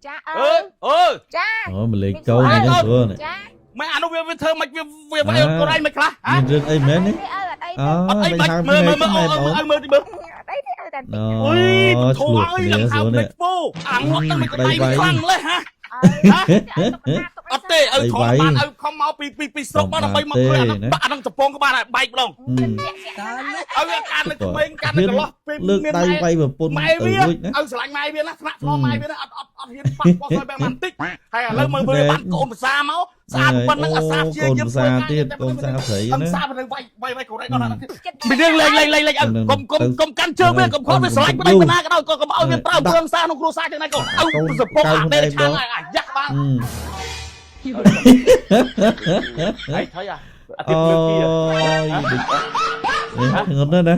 ចា អឺ អើ អឺ ចា អូមកលេងកូនហ្នឹងស្រួលនេះ ចា ម៉ែអានោះវាវាធ្វើមិនវាវាវាកូនឯងមិនខ្លះហ៎ មានរឿងអីមែននេះ អើអត់អី អូ អត់អី មិន បាច់មើ ហៅមើ លមើលមើល លមើលមើល អើមើលទីមើល អត់អីទេអើតែ អូ អុយធូ ឆ្លោះ អើយ គ្នា ឡើងហៅ ស្រួលនេះ ភ្លេចពោអាងត់ទៅមិនដៃខ្លាំងលេះហ៎អត់ទេឲ្យខំបានឲ្យខំមកពីពីពីស្រុកមកដើម្បីមកធ្វើអាហ្នឹងបាក់អាហ្នឹងកំពងក្បាលឲ្យបែកម្ដងឲ្យវាកាន់នៅក្មេងកាន់នៅកន្លោះពេល លើក មាន ដៃវាយប្រពន្ធ ម៉ែ ទៅ វា រួចណា ឲ្យស្រឡាញ់ម៉ែវាណាថ្នាក់ស្មម៉ែវាណាអត់អត់អត់ហ៊ានប៉ះប៉ោះឲ្យបែបបន្តិចហើយឥឡូវមើលមើលបានកូនភាសាមកស្អាតប៉ុណ្ណឹងអាសាព្យា កូន យាម ភាសាទៀតកូនសាស្រី អឹង ណា សាទៅវាយវាយវាយកូនឯងដល់ណាទៀតមានរឿងលេងលេងលេងលេងឲ្យកុំកុំកុំកាន់ជើងវាកុំខត់វាស្រឡាញ់ប្តីបណ្ណាក៏ដោយក៏កុំឲ្យវាប្រើគ្រឿងសារក្នុងគ្រួសារចឹងណាកូនឲ្យសពកអាដេឆាងអាយ៉ាក់បានហើយថយអាអាទៀត អូ លើកពី យធ្ងន់ណាស់ណា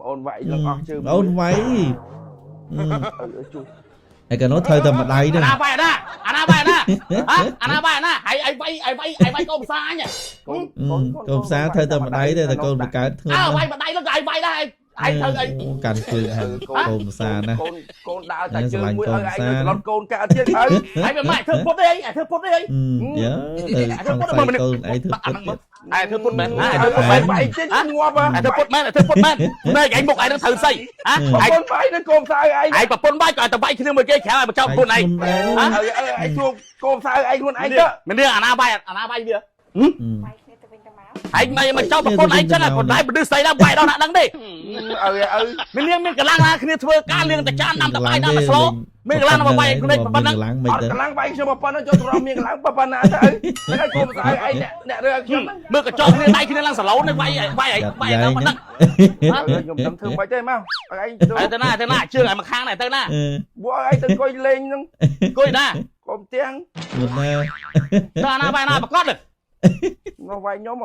អូនវាយឡើងអស់ជើង អូនវាយ ជួយ ឯកានោះត្រូវតែម្ដាយហ្នឹង អាណាបាយអាណាអាណាបាយអាណាហ៎អាណាបាយអាណាហើយឲ្យវាយឲ្យវាយឲ្យវាយកូនភាសាអញ កូនកូនក ូនផ្សារត្រូវតែម្ដាយទេតែកូនបង្កើតធ្ងន់ អើ ណាស់ វាយម្ដាយនោះក៏ឲ្យវាយដែរឲ្យត្រូវអី កាន់ជើងហើយកូនផ្សារណា កូនកូនដើរតែជើងមួយឲ្យឯងទៅឡត់កូនកើតទៀតហើយ ហើយវាមិនធ្វើពុតទេអីធ្វើពុតទេអី យើទៅសង្ស័យកូនឯងធ្វើ អា ពុត ហ្នឹងមើលឯធ្វើពុតមែនណា ធ្វើ ធ្វើពុតមែន វាយទៀតងាប់ហ៎ ឯធ្វើពុតមែនឯធ្វើពុតមែនណែឯងមុខឯងនឹងត្រូវស្អីហ៎ ប្រពន្ធវាយនឹងកូនសៅឯង ឯងប្រពន្ធវាយក៏ឲ្យតែវាយគ្នាមួយគេក្រៅឲ្យបញ្ចប់ខ្លួនឯង ឲ្យឯងជួកូនសៅឯងខ្លួនឯងទៅ មានរឿងអាណាវាយអាណាវាយវា វាយគ្នាទៅវិញទៅមក ឯងមិនមកចោលប្រពន្ធឯងចឹងប៉ុន្តែមនុស្សស្អីដែរវាយដល់ណាដឹងទេ ឲ្យឲ្យ មាននាងមានកម្លាំងណាគ្នាធ្វើការលៀងតែចានដាំតបាយដាំតស្លមានកម្លាំងណាមកវាយខ្លួនឯងប៉ុណ្ណឹង កម្លាំងមិនទៅ អត់កម្លាំងវាយខ្ញុំប៉ុណ្ណឹងចូលត្រង់មានកម្លាំងប៉ុណ្ណាទៅហើយកូនសៅឯងអ្នករឿងខ្ញុំ មើលកញ្ចក់គ្នាដៃគ្នាឡើងសឡូននេះវាយវាយវាយដល់ប៉ុណ្ណឹង ខ្ញុំដឹងធ្វើមិនទេមកឯង ទៅទៅណាទៅណាជើងឲ្យមកខាងណាទៅណា ពួកឯងទៅអង្គុយលេងហ្នឹង អង្គុយណា កុំទាំង មិនណា ទៅណាបាយណាប្រកាស នោះវាយខ្ញុំ